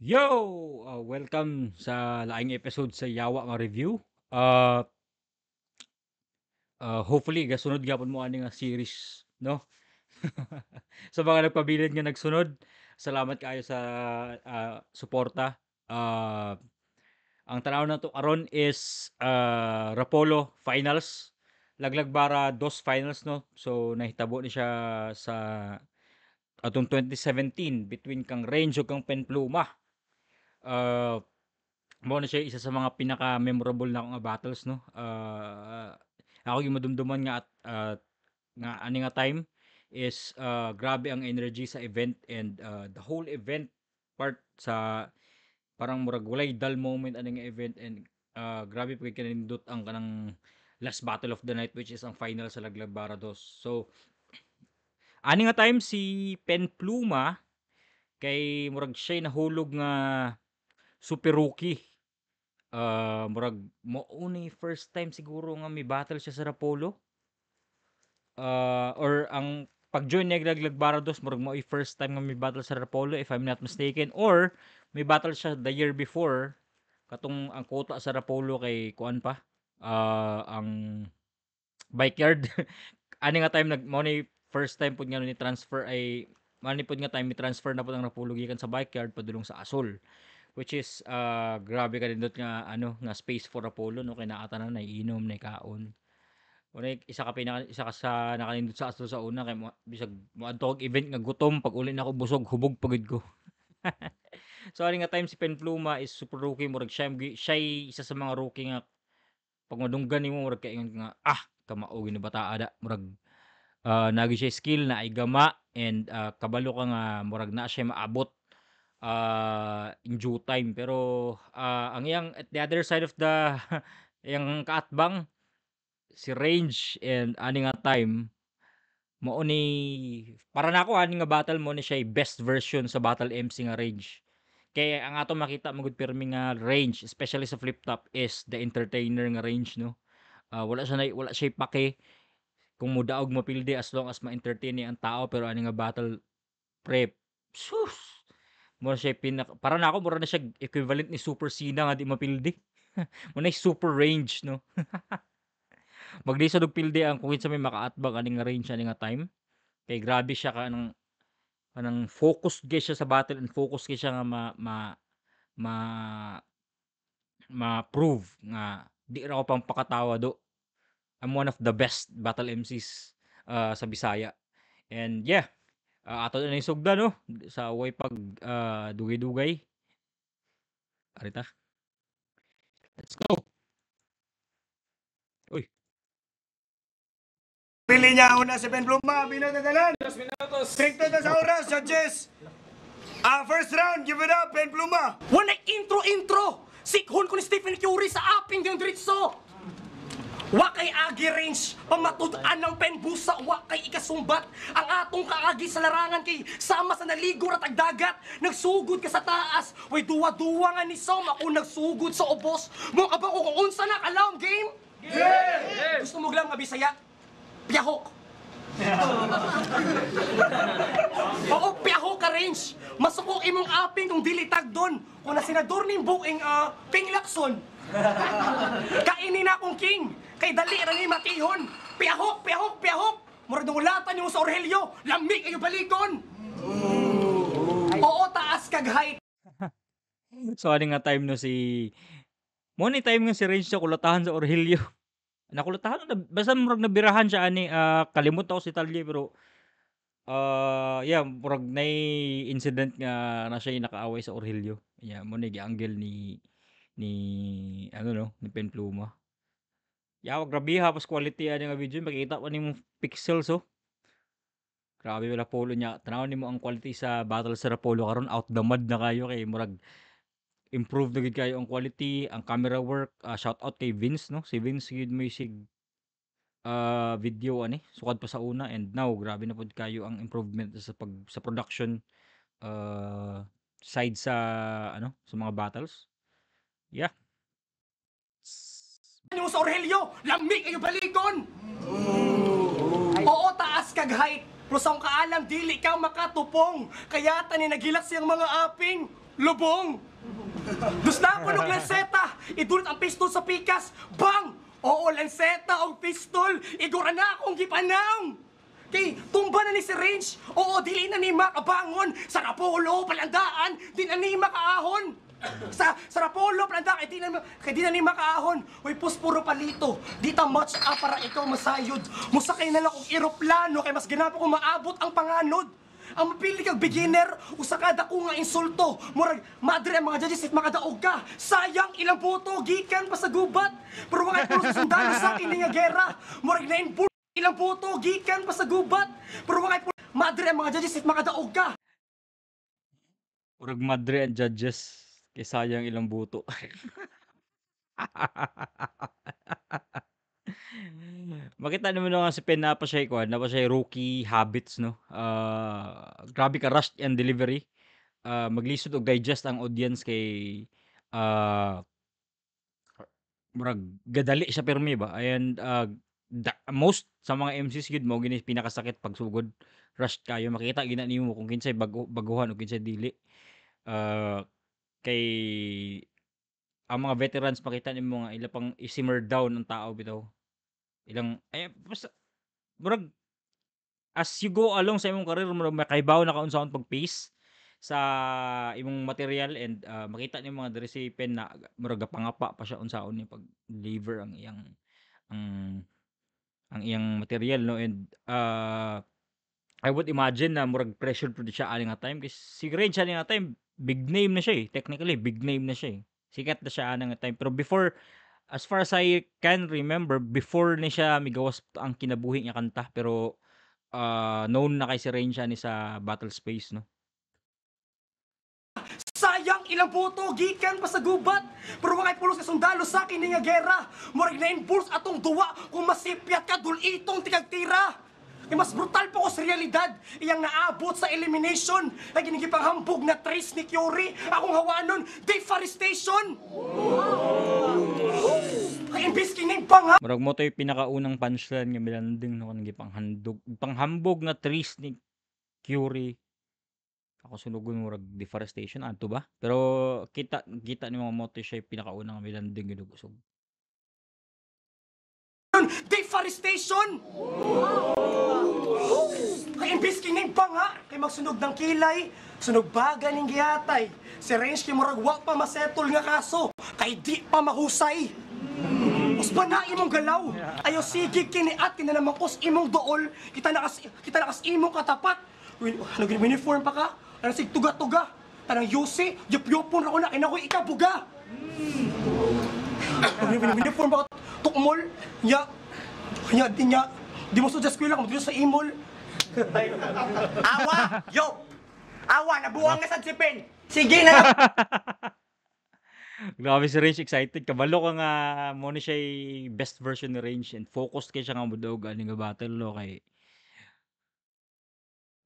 Yo! Welcome sa laing episode sa Yawa nga Review. Hopefully gasunod gyapon mo ani nga series, no? Sa mga nagpabilin nga nagsunod, salamat kaayo sa suporta. Ang tan-aw nato karon is Rapolo Finals. Laglag Bara dos Finals, no? So nahitabo ni siya sa atong 2017 between kang Range ug kang Penpluma. Mao na siya isa sa mga pinaka-memorable na nga battles, no. Ako yung madumduman nga at nga ani nga time is grabe ang energy sa event and the whole event part sa parang murag walay dull moment ani nga event and grabe pud kanindot ang kanang last battle of the night, which is ang final sa Laglag Bara Dos. So ani nga time si Penpluma kay murag siya nahulog nga super rookie. Murag mao ni first time siguro nga may battle siya sa Rapolo. Or ang pag-join niya Laglag Bara Dos, murag mao first time nga may battle sa Rapolo, if I'm not mistaken, or may battle siya the year before katong ang quota sa Rapolo kay kuan pa, ang Bikeyard. Ani nga time nag mao ni first time pud nga ni transfer, ay mao ni pud nga time mi transfer na pud ang Rapolo gikan sa Bikeyard padulong sa Asol, which is grabe ka nindot nga ano nga space for Rapolo, no, kay naa tanan, naiinom, naikaon. Una, isa ka pinaka isa ka sa nakanindot sa Asol sa una kay mo bisag moadto og event nga gutom, pag uli nako busog, hubog pa gid ko. So ani nga time si Penpluma is super rookie, murag siya siya isa sa mga rookie nga pag madunggan nimo murag kaingon ka nga, "Ah, kamao gyud ni bataa da." Murag naa gyud siya skill na ay gama and kabalo ka nga murag naa siya maabot in due time. Pero ang iyang at the other side of the iyang kaatbang si Range, and ani nga time mao ni para nako ani nga battle mo ni siya best version sa battle MC nga Range. Kay ang ato makita magud pirmi nga Range, especially sa flip top, is the entertainer nga Range, no. Wala siya pake kung mudaog, mapildi, as long as ma-entertain niya ang tao. Pero ani nga battle, pre, sus, mo siya pinaka para nako mura na siya equivalent ni Super Cena nga di mapildi. Mo na super Range, no. Maglisod og pildi ang kung kinsa may makaatbang ani nga Range ani nga time kay grabe siya ka nang kanang focus gyud siya sa battle and focus gyud siya nga ma ma ma ma-prove nga di ra ako pangpakatawa do. I'm one of the best battle MCs sa Bisaya. And yeah, ato na yung sugdan, no, sa way pag dugay-dugay. Arita. Let's go. Uy. Pili niya una si Penpluma, minuto na lang. Stricto na sa oras, judges. First round, give it up, Penpluma. Wala intro intro! Sikhon ko ni Stephen Curry sa aping yung diretso! Wa kay agi Range, pamatud-an ng penbusa, wa kay ikasumbat. Ang atong kaagi sa larangan kay sama sa naligo ra tagdagat. Nagsugod ka sa taas, way duwa-duwa nga ni Som, ako nagsugod sa ubos. Mo ka ba kung unsa na kalawom game? Yes! Gusto mo lang nga Bisaya? Piyahok! Oo, piyahok ka, Range. Masuko imong aping kung dili tagdon. Kung na senador ning buing Ping Lacson. Kainin na akong king. Kay dali ra ni matihon. Piyahok, piyahok, piyahok. Murag nangulatan nimo sa Orhelio. Lamig ayo balikon. Oo, taas kag height. So ani nga time, no, si mo ni time nga si Range sa kulatahan sa Orhelio. Nakulatahan na basta murag nabirahan siya ani, kalimot ako sa detalye, pero yeah, murag nay incident nga na siya nakaaway sa Orhelio. Yeah, mo ni gianggel ni ano, no, ni Penpluma. Yawa, grabe ha pas quality ani nga video, makita pa nimo pixels, oh. Grabe wala polo niya. Tan-awon nimo ang quality sa battle sa Rapolo karon, out the mud na kayo kay murag improve na gid kayo ang quality, ang camera work. Shout out kay Vince, no. Si Vince gid may sig video ani sukad pa sa una and now grabe na pud kayo ang improvement sa pag sa production side sa ano sa mga battles. Yeah. Nimo sa Orhelio, lamig ayo balikon. Oo, taas kag height. Pero sa akong kaalam, dili ka makatupong. Kaya tani nagilak siyang mga aping. Lubong! Dus na ako og lanseta, idulot ang pistol sa pikas, bang! Oo, lanseta og pistol, igura na akong gipanang! Kay tumba na ni si Range, oo, dili na ni makabangon, sa Rapolo, palandaan, di na ni makaahon! Sa Rapolo, palandaan, kay di na ni makaahon. Uy, puspuro palito, di ta match up para ikaw masayod. Musakay na lang og eroplano, kay mas ganapo ko maabot ang panganod. Ang mapili kag beginner, usa ka dako nga insulto. Murag madre ang mga judges if makadaog ka. Sayang ilang boto gikan pa sa gubat. Pero wa kay pulos sa sundalo sa kini nga gera. Murag na ilang boto gikan pa sa gubat. Pero wa kay madre ang mga judges if makadaog ka. Murag madre ang judges kay sayang ilang boto. Makita naman nga si Pen na pa siya kuan, na pa siya rookie habits, no. Grabe ka rush and delivery. Maglisod og digest ang audience kay murag gadali siya pirmi ba, and most sa mga MCs gyud mao gini pinakasakit pagsugod. Rushed kayo, makita gina nimo kung kinsay bago baguhan o kinsay dili. Kay ang mga veterans, makita nimo nga ila pang i-simmer down ang tao bitaw. Ilang ay basta murag as you go along sa imong career, murag makahibaw na ka unsaon pag-pace sa imong material, and makita nimo nga diri si Pen na murag gapangapa pa siya unsaon niya pag-deliver ang iyang material, no, and I would imagine na murag pressured pud siya ani nga time kay si Range ani nga time big name na siya, eh, technically big name na siya, eh. Sikat na siya ana nga time, pero before, as far as I can remember, before ni siya migawas ang Kinabuhi nga kanta, pero known na kay si Range ani sa battle space, no. Sayang ilang boto gikan pa sa gubat. Pero wa kay pulos sa sundalo sa kini nga gera. Murag na impulse atong duwa kung masipyat ka dulitong tikagtira. Kay mas brutal po ko sa realidad, iyang naabot sa elimination. Lagi ni gipanghambog na trace ni Curie, akong hawanon, deforestation! Kay imbis kining panga Murag mo to'y pinakaunang punchline nga milanding, no, kanang gipanghandog panghambog nga trees ni Curie. Ako sunugon, murag deforestation adto ba? Pero kita kita ni mga mo to siya pinakaunang milanding gyud og usog. Deforestation! Kay imbis kining banga, kay magsunog ng kilay, sunog baga ning gihatay. Si Range kay murag wa pa masettle nga kaso, kay di pa mahusay. Usba na imong galaw. Ayo sige kini at na naman kos imong dool, kita nakas imong katapat. Ano uniform pa ka? Ano sig tuga-tuga? Tanang yusi, yup-yupon ra ko na kinakoy ikabuga. Ano uniform pa ka? Tukmol, nya, nya, di nya, di mo sa eskwela, kung dito sa imol. Awa! Yo! Awa, nabuang na sa Pen. Sige na lang. Grabe si Range, excited. Kabalo ka nga mo ni siya best version ni Range and focused kay siya nga modaog ani nga battle, no, kay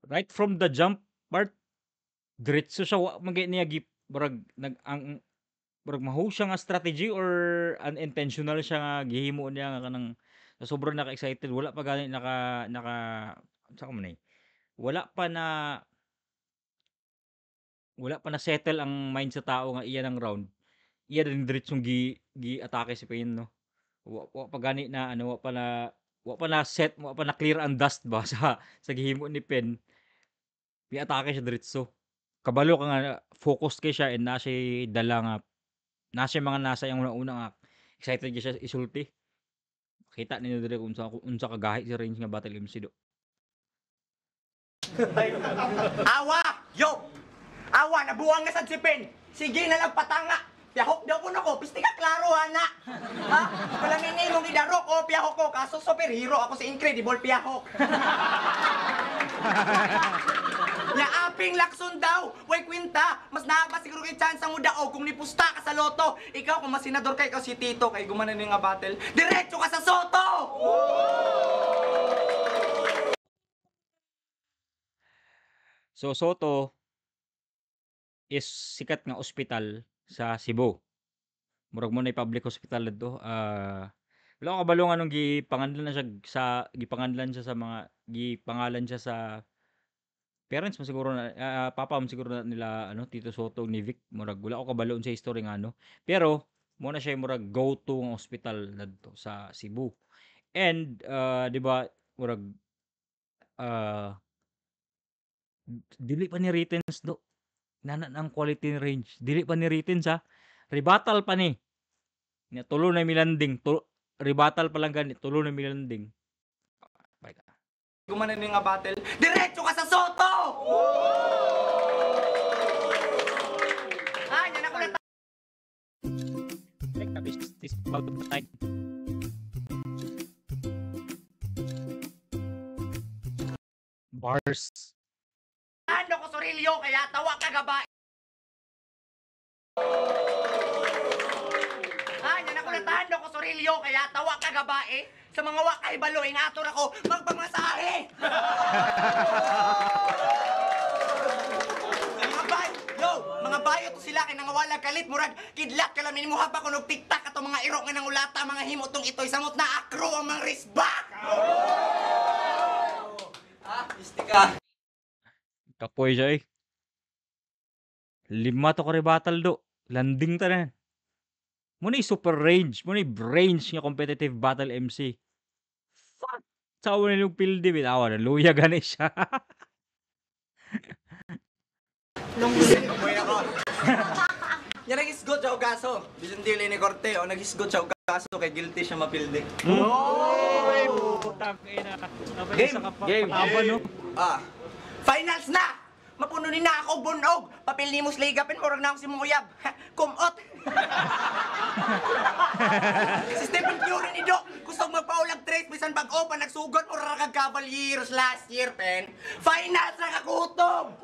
right from the jump part diretso siya, wa man gyud niya gi murag nag ang murag maho siya nga strategy or unintentional siya nga gihimo niya nga kanang sa sobrang naka-excited, wala pa gani naka naka unsa ka man eh, wala pa na settle ang mind sa tao nga iya ng round, iya din diretsong gi gi-atake si Payne, no. Wa pa gani na ano, wa pa na set, wa pa na clear ang dust ba sa gihimo ni Pen. Gi-atake siya diretso. Kabalo ka nga focused kay siya and naa siya'y dala nga naa siya mga nasa iyang una-una nga excited kay siya isulti. Kita ninyo diri kung unsa unsa kagahi si Range nga battle MC do. Awa! Yo! Awa, nabuang na sa Pen. Sige na lang patanga. Piyahok daw ko nako, pisti ka klaro ana. Ha? Palamin ni imong gidarok o piyahok ko kaso superhero ako si Incredible Piyahok. Ya aping lakson daw, way kwinta. Mas naa ba siguro kay chance ang mudaog kung nipusta ka sa loto. Ikaw kung masenador kay ikaw si Tito kay gumana ni nga battle. Diretso ka sa Soto. So Soto is sikat nga ospital sa Cebu. Murag mo na public hospital didto. Wala ko kabalo nganong gipanganlan na siya sa gipanganlan siya sa mga gipangalan siya sa Parents mo siguro na papa mo siguro na nila ano, Tito Sotto ni Vic, murag wala ko kabalo sa history nga ano. Pero mo na siya murag go-to nga ospital dadto sa Cebu. And di ba murag dili pa ni writtens do. Nana ang quality ni range. Dili pa ni writtens ha. Rebuttal pa ni. Nya tulo na milanding, rebuttal pa lang gani, tulo na milanding. Bye ka. Gumanan ni nga battle. Diretso ka sa Sotto! Ah, yan ako na Bars. Ano ko Sorilio, kaya tawa ka gaba. Ah, yan ako natando ko Sorilio, kaya tawa ka gabae. Sa mga wakay balo, ingator ako, magpamasahe! Mga bay, yo, mga bayo to sila kay nangawala kalit murag kidlat kalamin mo hapa kunog tiktak ato mga iro nga nangulata mga himo tong itoy samot na akro ang mga wristback. Ah, istika. Kapoy siya eh. Lima to ka rebuttal do. Landing tanan. Mo ni super range, mo ni range nga competitive battle MC. Fuck. Tawa na yung pildi bitawa na luya gani siya. Kapoy ako. Yan naghisgot siya og kaso. Bisan dili ni Korte, o naghisgot siya og kaso kay guilty siya mapildi. Oy, putang ina. Game, Game. Pataba, no? Ah. Finals na! Mapuno ni na ako bunog. Papel ni Musliga ligapin murag na akong si Muyab. Kumot. Si Stephen Curry ni Doc, kusog magpaulag tres bisan bag-o pa nagsugot mura kag Cavaliers last year pen. Finals na kagutom.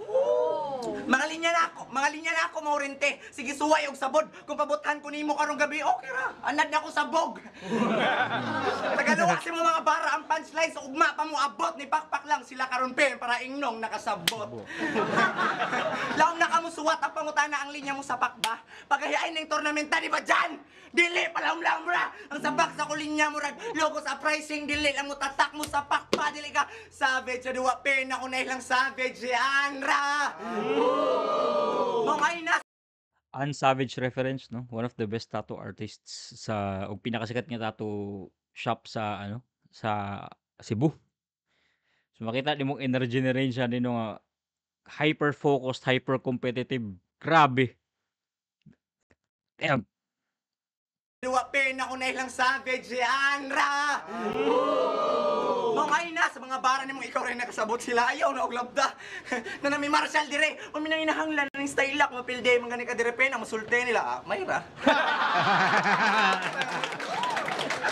Mga linya na ako, mga linya na ako maurente. Sige suway og sabod. Kung pabuthan ko nimo karong gabi, okay ra. Anad na ako sabog. Tagaluwa si mga bara ang punchline sa ugma pa mo abot ni pakpak lang sila karon pen para ingnong nakasabot. Laom na kamo suwat ang pangutana ang linya mo sa pakba. Pagahiain ng tornamenta di ba dyan? Dili palaom-laom ra. Ang sabak sa kulinya mo rag logo sa pricing dili lang mo tatak mo sa pakpa dili ka savage sa duwa pen ako na ilang savage anra. Mo ay na Ann Savage reference, no? One of the best tattoo artists sa og pinakasikat nga tattoo shop sa ano, sa Cebu. So makita nimong energy ni range siya nino nga hyper focused, hyper competitive. Grabe. Damn. Duwa pen ako na ilang savage anra. Mo ay na sa mga bara nimong ikaw rin nakasabot sila ayaw na og labda. Na nami Marshall dire, umi nang inahanglan ning style ako mapilde man gani ka dire pen ang musulte nila. Ah, may ra.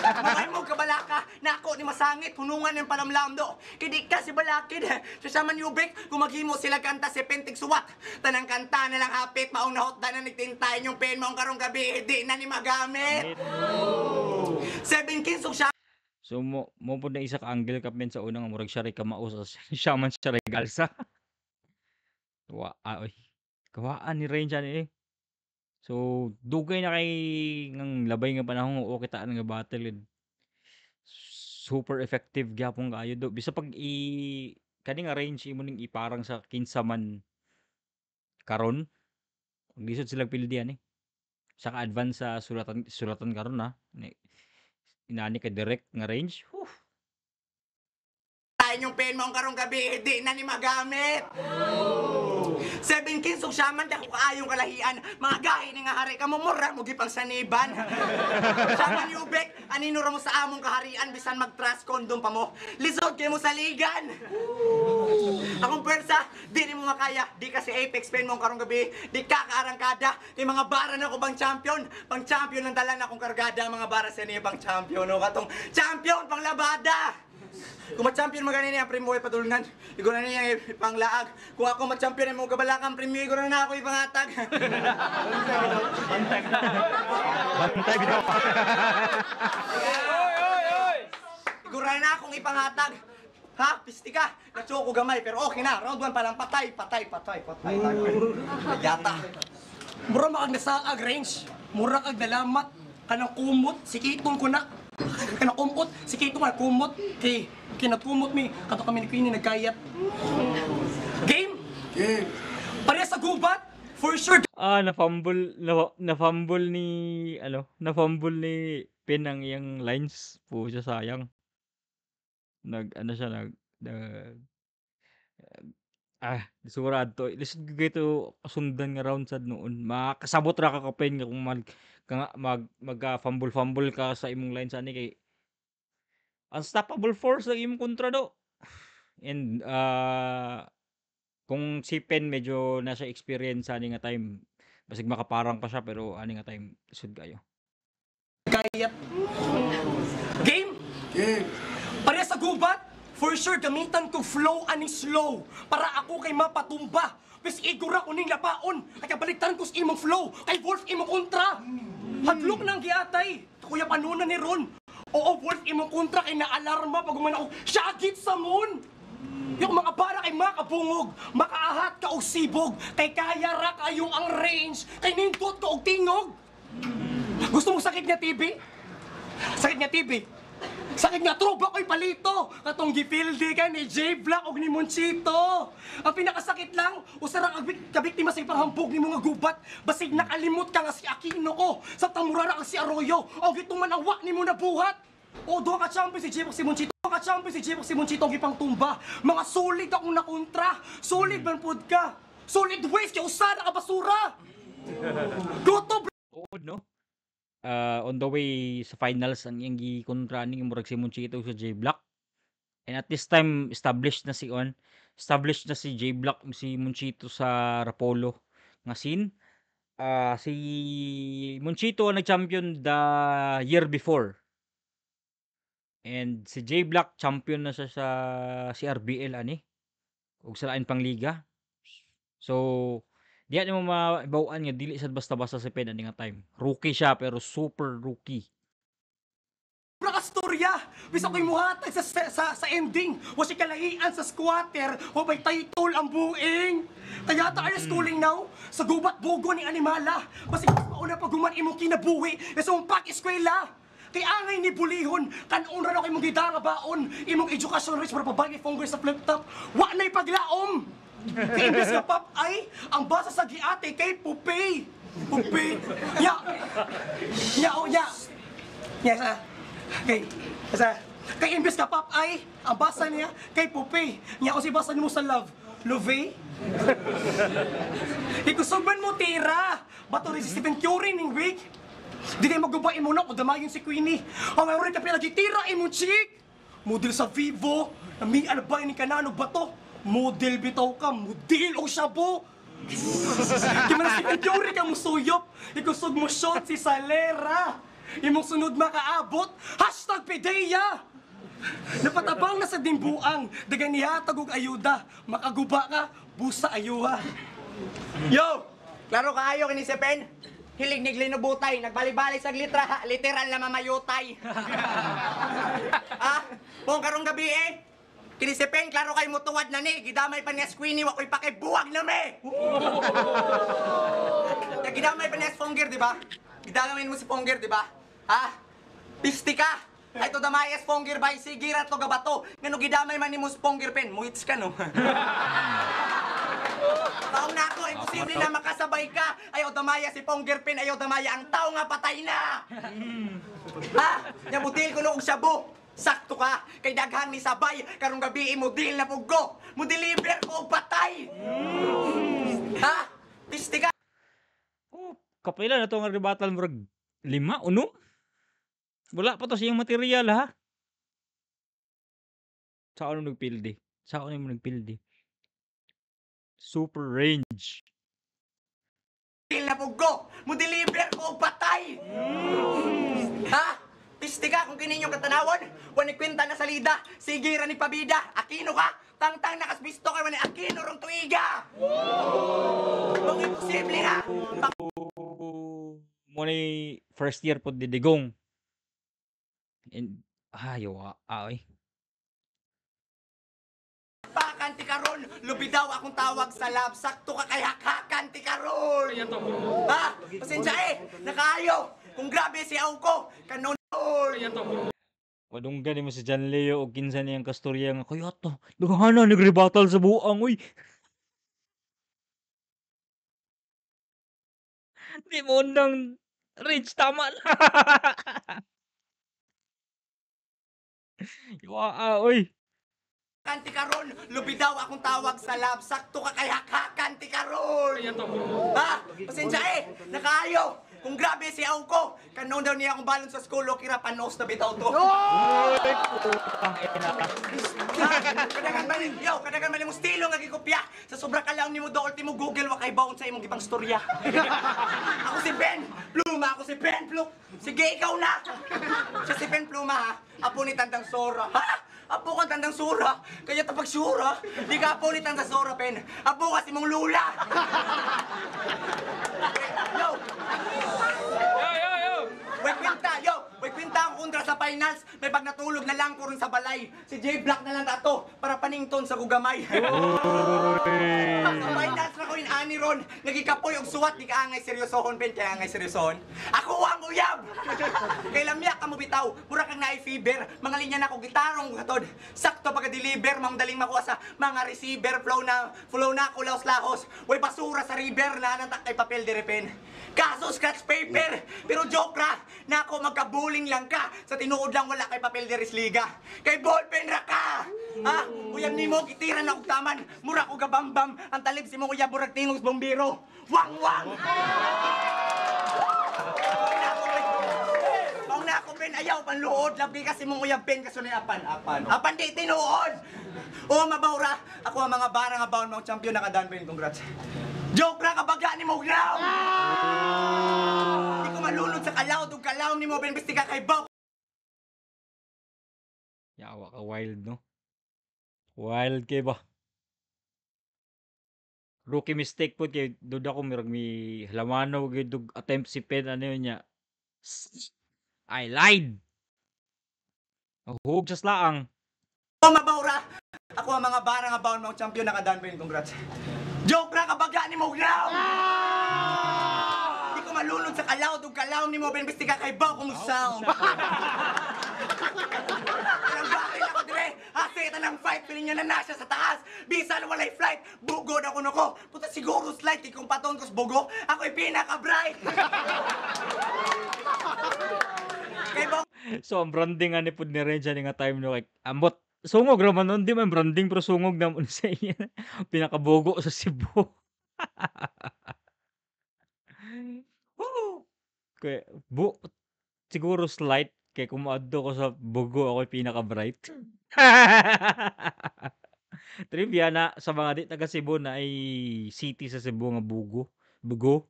Mga mo kabalaka, nako ni masangit, hunungan ng palamlamdo. Kay di ka si balakid, sa Shaman Yubik, kung maghimo sila kanta si Pentig Suwat. Tanang kanta na lang hapit, maong nahotda na nagtintay yung pen, maong karong gabi, di na ni magamit. Seven Kings ug So mo mo pud na isa ka angle ka men sa unang murag siya ray kamao sa siya man siya ray galsa. Wa oy. Kawaan ni range ani eh. So dugay na kay ngang labay nga panahon okay taan nga battle eh. Super effective gyapon kaayo do. Bisa pag i kani nga range imo ning iparang sa kinsa man karon. Lisod sila pildi ani. Saka advance sa sulatan sulatan karon ha. Ni inani ka direct nga range. Whew. Yung pen maong karong gabi, di na ni magamit. Seven Kings ug Shaman dako kaayong kalahian. Mga gahi ni nga hari kamo mura mo gipang saniban. Shaman Yubek, anino ra mo sa among kaharian bisan mag-trust condom pa mo. Lisod kay mo saligan. Akong pwersa, di nimo makaya. Di ka si Apex pen mong karong gabi. Di ka kaarangkada. Kay mga bara na ko bang champion. Pang champion ang dala na akong kargada. Mga bara sa niya pang champion. O katong champion pang labada. Kung ma-champion magani niya ang premyo ay padulngan. Igo na niya ipanglaag. Kung ako ma-champion ay mo kabalakan premyo igo na ako ipangatag. Bantay bitaw. Igo na akong ipangatag. Ha? Pisti ka. Natsuko gamay pero okay na. Round 1 pa lang patay, patay, patay, patay. Yata. Mura makag nasaag range. Mura kag nalamat. Kanang kumot, sikitong ko na. Kanang kumot, sikitong nga kumot. Kay kinakumot mi. Kato kami ni Queenie nagkayat. Game! Game. Pareha sa gubat, for sure. Ah, na-fumble, na-fumble ni, ano, na-fumble ni Pen ang iyang lines. Pucha, sayang. Nag, ano siya, nag, nag, ah, lisura adto. Lisod gyud to sundan nga round sad noon. Makasabot ra ka ka Pen nga kung mag ka nga mag magka fumble fumble ka sa imong lines ani kay unstoppable force ang imong kontra do. And kung si Pen medyo nasa experience ani nga time, basig makaparang pa siya, pero ani nga time lisod kayo. Gayat. Game. Game. Pareha sa gubat, for sure gamitan ko flow aning slow para ako kay mapatumba. Pis igura ko ning lapaon, kay kabaliktaran ko sa imong flow, kay Wolf imong kontra. Hadlok nang giatay, kuya panuna ni Ron. Oo, Wolf imong kontra kay naalarma pag human ako, syagit sa moon. Yung mga bara kay makabungog, makaahat ka og sibog, kay kaya ra kayo ang range, kay nindot ka og tingog. Gusto mo sakit nga TV? Sakit nga TV? Sakit nga tropa ko'y palito. Katong gipildi ka ni J Black og ni Monchito. Ang pinakasakit lang, usa ra ka kabiktima sa ipanghambog ni mga gubat. Basig nakalimot ka nga si Aquino ko. Sa tamurara ang si Arroyo. O gitong manawa ni mo nabuhat. O duha ka champion si J Black si Monchito. Duha ka champion si J Black si Monchito ang ipangtumba. Mga solid akong nakontra. Solid man pud ka. Solid waste kay usa na ka basura. Goto. Oo, no? On the way sa finals ang iyang gikontra ani murag si Monchito sa J Black. And at this time established na si J Black, si Monchito sa Rapolo nga scene. Si Monchito ang nag-champion the year before. And si J Black champion na siya sa CRBL ani ug sa lain pang liga. So diya nimo maibaw-an nga dili sad basta-basta si Pen ani nga time. Rookie siya pero super rookie. Kastorya. Bisa ko'y muhatag sa ending. Wa siya kalahian sa squatter. Wa may title ang buing. Kaya ta ayos schooling now. Sa gubat bugo ni animala. Basig mas mauna pag human imong kinabuhi. Sa imong pag-eskwela. Kay angay ni bulihon. Kanon ra na kay imong gidara baon. Imong edukasyon rich para pabagi phone sa flip top. Wa na'y paglaom. Kay imbes nga pop ay, ang basa sa giate kay Pupay. Pupay. Ya. Ya, oh, ya. Ya, sa. Kay, sa. Kay imbes nga pop ay, ang basa niya kay Pupay. Nya ko si basa nimo sa love. Love? Ikusuban mo tira. Bato rin si Stephen Curry ning week. Di kayo maguba imo na kung damayon si Queenie. Ang mayroon ka pinagitira imo chick. Model sa Vivo. Nami alabay ni kanano bato. Model bitaw ka, model o shabu. Di man na si Curry ka mo suyop. Ikusog mo shot si Salera. Imong sunod makaabot. #Pideya. Napatabang na sa dimbuang. Dagan nihatag og ayuda. Makaguba ka, busa ayuha. Yo! Klaro kaayo kini si Pen. Hilig ni Glinubutay, nagbali-bali sa litra, literal na mamayutay. Ah, buong karong gabi eh. Kini si Pen, klaro kay mutuwad na ni. Gidamay pa niya Queenie, wako'y pakibuwag na me. Gidamay pa niya Fonger, di ba? Gidamay mo si Fonger, di ba? Ha? Pisti ka! Ay to damay es Fonger bay, sige ra to gabato. Ngano gidamay man nimo Fonger Pen, muhits ka no. Taong na ako, imposible na makasabay ka. Ayaw damaya si Fonger Pen, ayaw damaya ang tao nga patay na. Ha? Nyabutil ko noong shabu. Sakto ka, kay daghan ni sabay, karong gabi imodil na puggo. Mo-deliver ko og patay. Ha? Pisti ka. Oh, kapila na to nga rebuttal murag 5 uno. Wala pa to siyang material ha. Sa ano nagpildi? Sa ano mo nagpildi? Super range. Deal na puggo. Mo-deliver ko og patay. Ha? Pisti ka kung kini inyong katanawon. Wani kwenta na salida. Sige ra ni pabida. Aquino ka. Tangtang nakasbisto kay wani Aquino rong tuiga. Kung imposible ha. Mo ni first year pod didigong. And ayo ay. Pakanti karon, lubi daw akong tawag sa lab. Sakto ka kay hakhakan ti karon. Ha? Pasensya eh, nakaayo. Kung grabe si aw ko, kanon. Padunggan nimo si John Leo og kinsa niyang kastorya nga kaya to. Dughana nagrebattle sa buang oy. Di mo undang Rage, tama na. Waa, oy. Kanti karon, lubi daw akong tawag sa lab. Sakto ka kay hakhakan ti karon. Ha? Pasensya eh, nakaayo. Kung grabe si aw ko, kanon daw niya akong balon sa school, okay ra panos na bitaw to. Uy, putang ina. Kadagan man, yo, kadagan man imong estilo nga gikopya. Sa sobra kalaom nimo dool ti mo Google wa kay baon sa imong gibang storya. Ako si Ben Pluma, ako si Ben Plum. Sige, ikaw na. Siya si Ben Pluma ha. Apo ni Tandang Sora. Ha? Apo ka Tandang Sora? Kaya tapag sura. Di ka apo ni Tandang Sora, Ben. Apo ka si mong lula. Yo, Yo, yo, yo. way kwenta, yo! Way kwenta ang kontra sa finals. May pag natulog na lang ko rin sa balay. Si J Black na lang tato para panington sa gugamay. Sa finals na ko in ani ron. Nagikapoy og suwat di ka angay seryosohon Ben, kaya angay seryosohon. Ako ang uyab. Kay lamya ka mo bitaw, mura kang naay fever. Mga linya na ko gitarong katod. Sakto pagka-deliver, maong daling makuha sa mga receiver flow na ako lahos-lahos. Way basura sa river na nantak kay papel de repen. Kaso scratch paper, pero joke ra, nako magkabuling lang ka. Sa tinuod lang wala kay papel de liga. Kay ballpen ra ka. Ha? Uyab nimo gitira na og taman. Mura ko gabambam ang talib si mong uyab murag tingog sa bombero. Wang wang. Mauna na ako Ben, ayaw panluod labi kasi mong uyab Ben kaso ni apan apan. Apan di tinuod. O mabawra, ako ang mga bara nga baon mong champion nakadan Ben, congrats. Joke ra kabaga ni mo ground. Di ko malunod sa kalaw ug kalaw ni mo Ben basta ka kay baw. Yawa ka wild, no? Wild kay ba? Rookie mistake po kay duda ko mirag mi lamano gyud og attempt si Pen ano yun niya. I lied. Hug sa slaang. O mabawra, ako ang mga bara nga baon mong champion nakadan Ben, congrats. Joke ra kabaga ni mo ground. Di ko malunod sa kalaw ug kalaw ni mo Ben basta ka kay baw kung sound. Walang bakil ako dire. Ase ng fight, feeling niya na na siya sa taas. Bisan walay flight, bugod ako nako. Puta siguro slide kay kung paton ko sa bugo, ako'y pinaka-bright. Kay ba So ang branding ani pud ni Renz ani nga time no kay ambot sungog ra man nun, di man branding pero sungog na man sa iya. Pinakabugo sa Cebu. Woo! Kay bu siguro slight kay kung moadto ko sa Bugo ako'y pinaka-bright. Trivia na sa mga di taga Cebu na ay city sa Cebu nga Bugo. Bugo.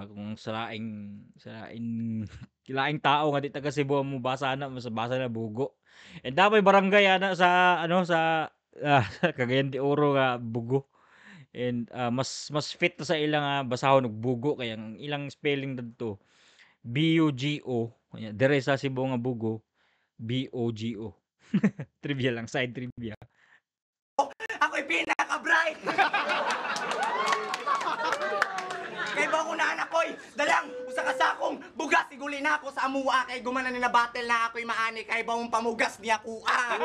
Kung sa laing laing tao nga di taga Cebu ang mobasa ana mas basa na Bugo. And naa barangay ana sa ano sa sa Cagayan de Oro nga Bugo. And mas mas fit na sa ilang basahon og Bugo kay ang ilang spelling didto B-U-G-O, dire sa Cebu nga Bugo, B-O-G-O. Trivia lang, side trivia. Ako'y pinaka-bright. Kay ba kung naanak ko'y dalang usa ka sakong bugas iguli na ako sa amua kay gumana ni na battle na ako'y maani kay ba mong pamugas niya kuha.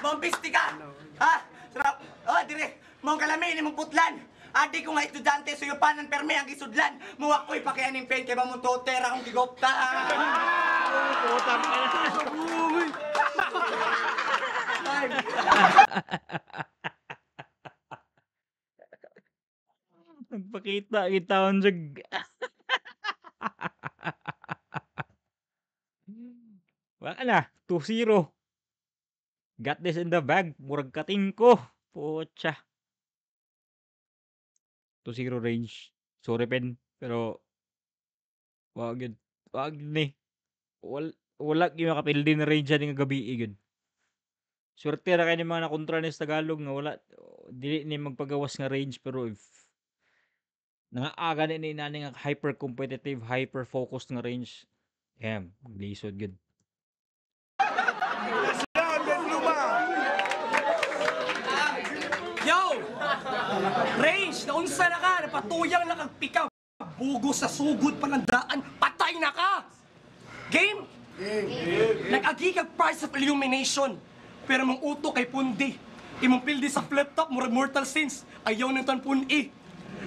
Maong pisti ka. Ha? Sarap. Oh, dire. Maong kalami ni mong putlan. Adi ko nga estudyante suyupanan perme ang gisudlan. Muwa ko'y pakianing pen kay ba mong toter akong gigopta. Putang ina. Time. Nagpakita gitawon siya. Wala na, 2-0. Got this in the bag, murag katingko. Putya. 2-0 Range. Sorry Pen, pero wag yun. Wag ni. Wala gyud makapildi na range ani nga gabi gyud. Swerte ra kay ni mga nakontra ni sa Tagalog nga wala dili ni magpagawas nga range pero if naa gani ni nani nga hyper competitive, hyper focused nga range, damn, lisod gyud. Round, Ben Pluma. Yo! Range, naunsa na ka, napatuyang na kag pika. Bugo sa sugod panandaan, patay na ka! Game? Nag-agi kag price of illumination. Pero mong uto kay Pundi. Imong pildi sa flip top, murag mortal sins. Ayaw nang tan puni.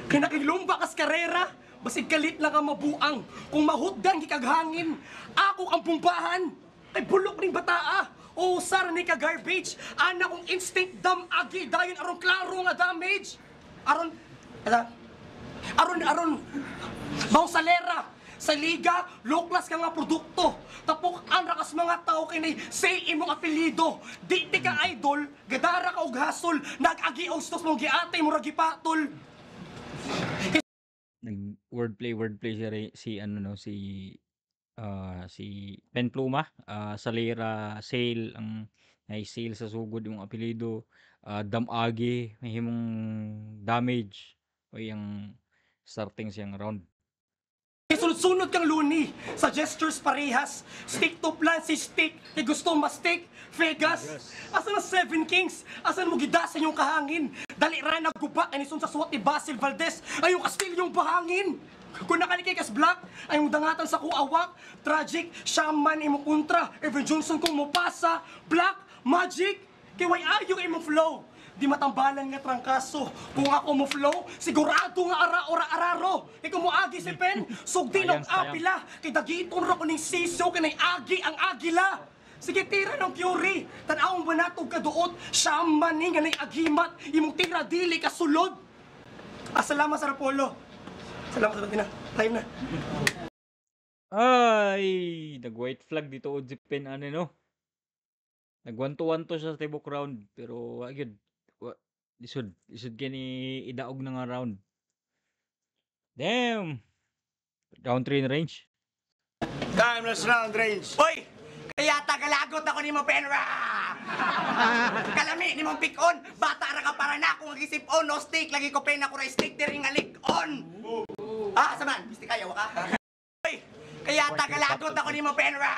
Kinakilumba kas karera, basig kalit lang ka mabuang. Kung mahutdan gikaghangin, ako ang bumbahan. Kay bulok ning bataa. O sar ni ka garbage. Ana kong instinct dam agi dayon aron klaro nga damage. Aron ala, aron aron Baw salera sa liga, low class ka nga produkto. Tapok ang rakas mga tao kay nay say imong apelyido. Di ti ka idol, gadara ka og hasol, nag-agi og stos mong giatay murag gipatol. Nag wordplay si si ano no si si Pen Pluma, Salera Sale ang nay sale sa sugod yung apelyido, Damagi may himong damage o yung starting siyang round. Sunod-sunod kang luni sa gestures parehas. Stick to plan si stick kay gusto ma-stick. Vegas. Asa na Seven Kings? Asa mo gidasan yung kahangin? Dali ra nagguba kay sa suwat ni Basil Valdez ay yung Kastilyong bahangin. Kung nakalikay kas black ay yung dangatan sa kuawak. Tragic, shaman imong kontra. Evan Johnson kung mopasa. Black, magic, kay way ayo imong flow. Di matambalan nga trangkaso. Kung ako mo flow, sigurado nga ara ora araro. Kay kung moagi si Pen, sugdi og apila. Kay dagiton ra ko ning siso kay agi ang agila. Sige tira ng Fury. Tan-awon ba natog kaduot? Shaman ni nga nay agimat. Imong tira dili ka sulod. Ah, salamat sa Rapolo. Salamat sa na. Time na. Ay, nag-white flag dito si Pen ano no. Nag 1-1 to siya sa tibok round pero agad lisod lisod kini idaog na nga round. Damn. Round 3 in range. Timeless round range. Hoy! Kaya tagalagot ako nimo Penra. Kalami nimong pick on, bata ra ka para na akong gisip on, no stick lagi ko pen ako ra stick diri nga lick on. Ah, saman, misti kayo ka. Hoy! Kaya tagalagot ako nimo Penra.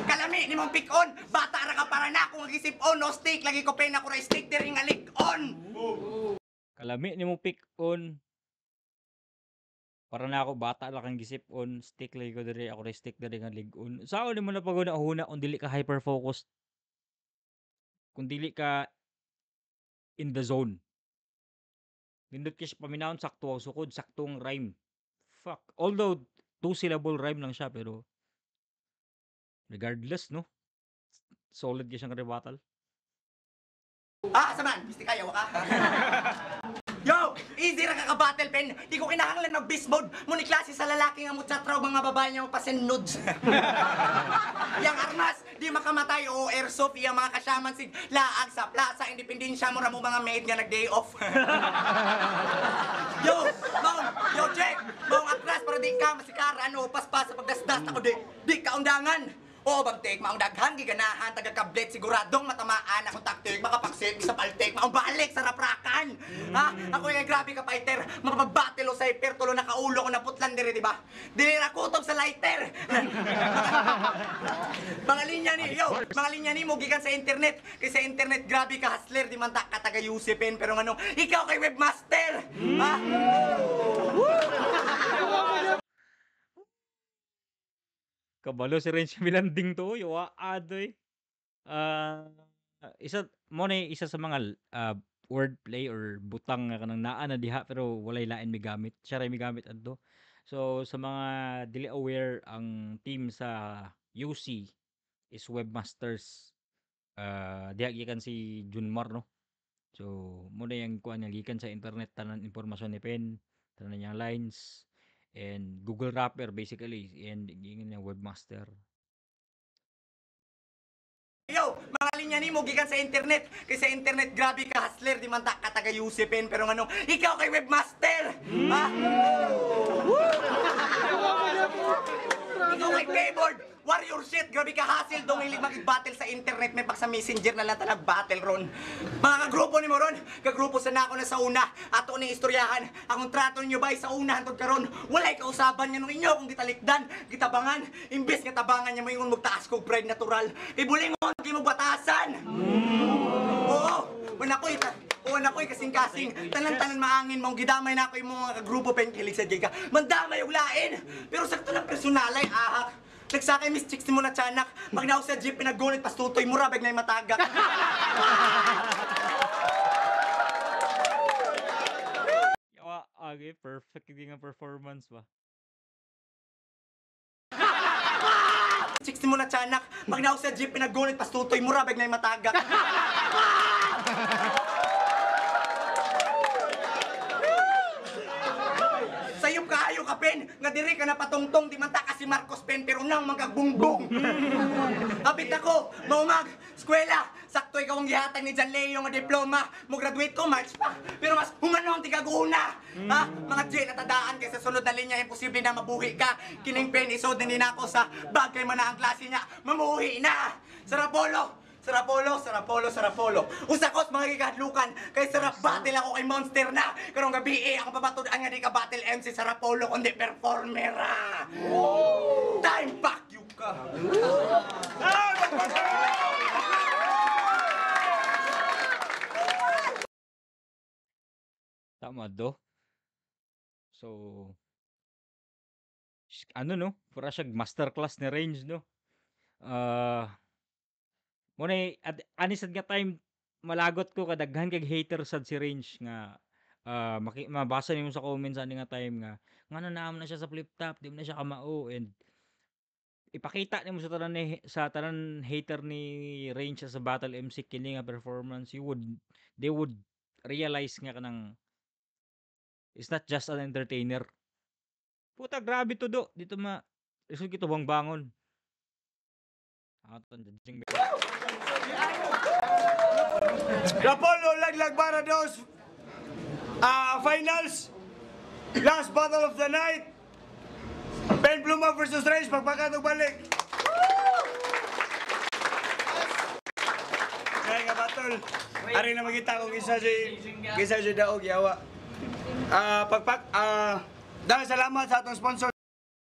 Kalami nimong pick on, bata ra ka para na akong gisip on, no stick lagi ko pen ako ra stick diri nga lick on. Kalami nimo pick on. Para na ako bata ra kang gisip on, stick lagi ko diri ako ra stick diri nga lig-on. Sao nimo na paguna-huna kung dili ka hyper focused? Kung dili ka in the zone. Nindot kay siya paminawon sakto ang sukod, sakto ang rhyme. Fuck. Although two syllable rhyme lang siya pero regardless no. Solid kay siyang rebuttal. Ah, saman, misti kayo ka. Yo, easy ra ka ka-battle pen. Di ko kinahanglan mag beast mode. Muni klase sa lalaki nga muchatraw mga babae niya mo nudes. Yang armas, di makamatay o airsoft iyang mga kasyaman sig laag sa Plaza Independensya mo ra mo mga maid nga nag day off. Yo, maong, yo check. Maong atras para di ka masikara ano paspas sa pagdasdas ako di ka undangan. O bagtik, maong daghan giganahan taga kablet siguradong matamaan akong taktik makapaksit sa paltik maong balik sa raprakan. Ha? Ako yung grabe ka fighter, mapagbattle o cypher tulo nakaulo ko naputlan dire di ba? Dili ra kutob sa lighter. Mga linya ni yo, mga linya ni mo gikan sa internet. Kay sa internet grabe ka hustler di man ta ka taga Yusepin pero ngano ikaw kay webmaster. Ha? Kabalo si Renz Milanding to, yawa adoy. Isa mo na isa sa mga wordplay or butang nga kanang naa na diha pero walay lain migamit. Siya ray migamit adto. So sa mga dili aware, ang team sa UC is Webmasters. Diha gikan si Junmar no. So mo na yung kuan niya gikan sa internet tanan impormasyon ni Pen, tanan niyang lines and Google Rapper basically and giingon niya webmaster. Yo, mga linya nimo gikan sa internet. Kay sa internet grabe ka hustler di man ta ka taga Yusepin pero ngano ikaw kay webmaster. Ha? Ikaw kay keyboard warrior shit, grabe ka hassle dong hilig makig-battle sa internet may pag sa messenger na lang talag battle ron. Mga kagrupo nimo ron, kagrupo sa nako na sa una, ato ni istoryahan, ang kontrato ninyo bay sa una hantod karon, walay kausaban niya nung inyo kung gitalikdan, gitabangan, imbes nga tabangan niya moingon magtaas kog pride natural, kay bulingon di mo batasan. Oo, wala ko ita. Oo na ko'y kasing-kasing, tanan-tanan maangin mong gidamay na ako yung mga kagrupo penkilig sa giga. Mandamay og lain, pero sakto lang personalay ahak. Nagsakay miss chicks mo na tiyanak. Pag naog sa jeep, pinagunit, pastutoy mo rabag na matagak. Gagi, perfect gyud nga performance ba. 60 mo na tiyanak. Pag naog sa jeep, pinagunit, pastutoy mo rabag na yung matagak. Sayop kaayo ka, Pen! Nga diri ka na patungtong, di man ta kasi Marcos Pen, pero nang magkagbungbong. Kapit ako, maumag, eskwela, sakto ikaw ang gihatag ni John Leo nga diploma. Mo graduate ko, March pa. Pero mas humano ang tigaguna. Ha? Mga J, natadaan kay sa sunod na linya, imposible na mabuhi ka. Kining Pen, isod na ninako sa bagay man na ang klase niya. Mamuhi na! Sarapolo! Sarapolo, Sarapolo, Sarapolo. Usakos mga gikadlukan, kay sarap battle ako kay Monster na. Karong gabi eh, ako papatud-an nga di ka battle MC Sarapolo, kundi performer ah. Time fuck you ka. Tama do. So ano no, pura siya masterclass ni Range no. Ah, mo na at ani sad nga time malagot ko kadaghan kag hater sad si Range nga mabasa nimo sa comments ani nga time nga ngano naam na siya sa flip top, di man na siya kamao, and ipakita nimo sa tanan hater ni Range sa Battle MC kini nga performance, you would they would realize nga kanang it's not just an entertainer. Puta, grabe to do. Dito ma isod kito bangon. Aton judging. Rapolo Laglag Barados finals. Last battle of the night. Ben Pluma versus Range, pagpakatog balik. Kaya nga battle. Ari na makita kung isa si daog yawa. Pagpak dahil salamat sa atong sponsor.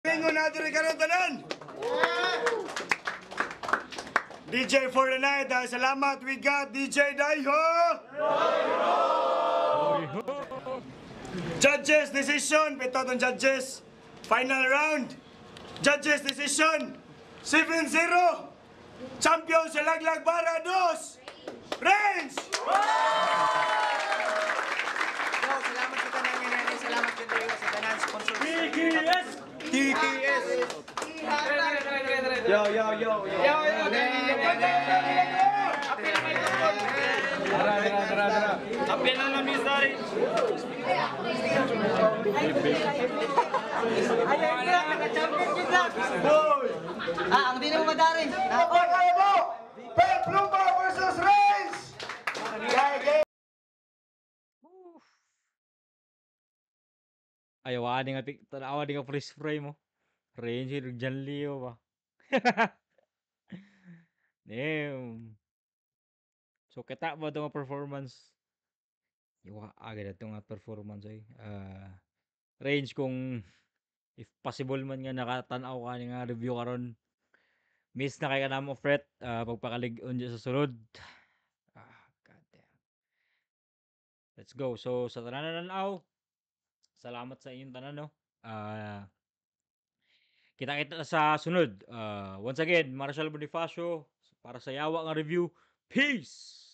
Bingo na diri karon tanan. DJ for the night, dahil salamat, we got DJ Daiho! Judges decision, pito tong judges. Final round. Judges decision. 7-0. Champion sa Laglag Barados. Range! Yo, salamat sa tanan nga. Salamat jud Leo sa tanan sponsor. TKS! TKS. Yo, yo, yo, yo. Apel na na, Miss Dari. Ay, ay, naka-champion jud lang. Ah, ang di na mo madarin. Pagkaya mo! Ben Pluma versus Range! Gay, gay. Ayaw ani nga tanawa ni nga freeze frame mo. Range ug John Leo ba. Damn. So kita ba to nga performance? Yawa agad ato nga performance ay. Range, kung if possible man nga nakatan-aw ka ni nga review karon. Miss na kay ka namo, Fret, pagpakalig-on dyan sa sulod. Ah, god damn. Let's go. So sa tanan na nanaw, salamat sa inyong tanan no. Kita-kita sa sunod. Once again, Marshall Bonifacio para sa Yawa nga review. Peace.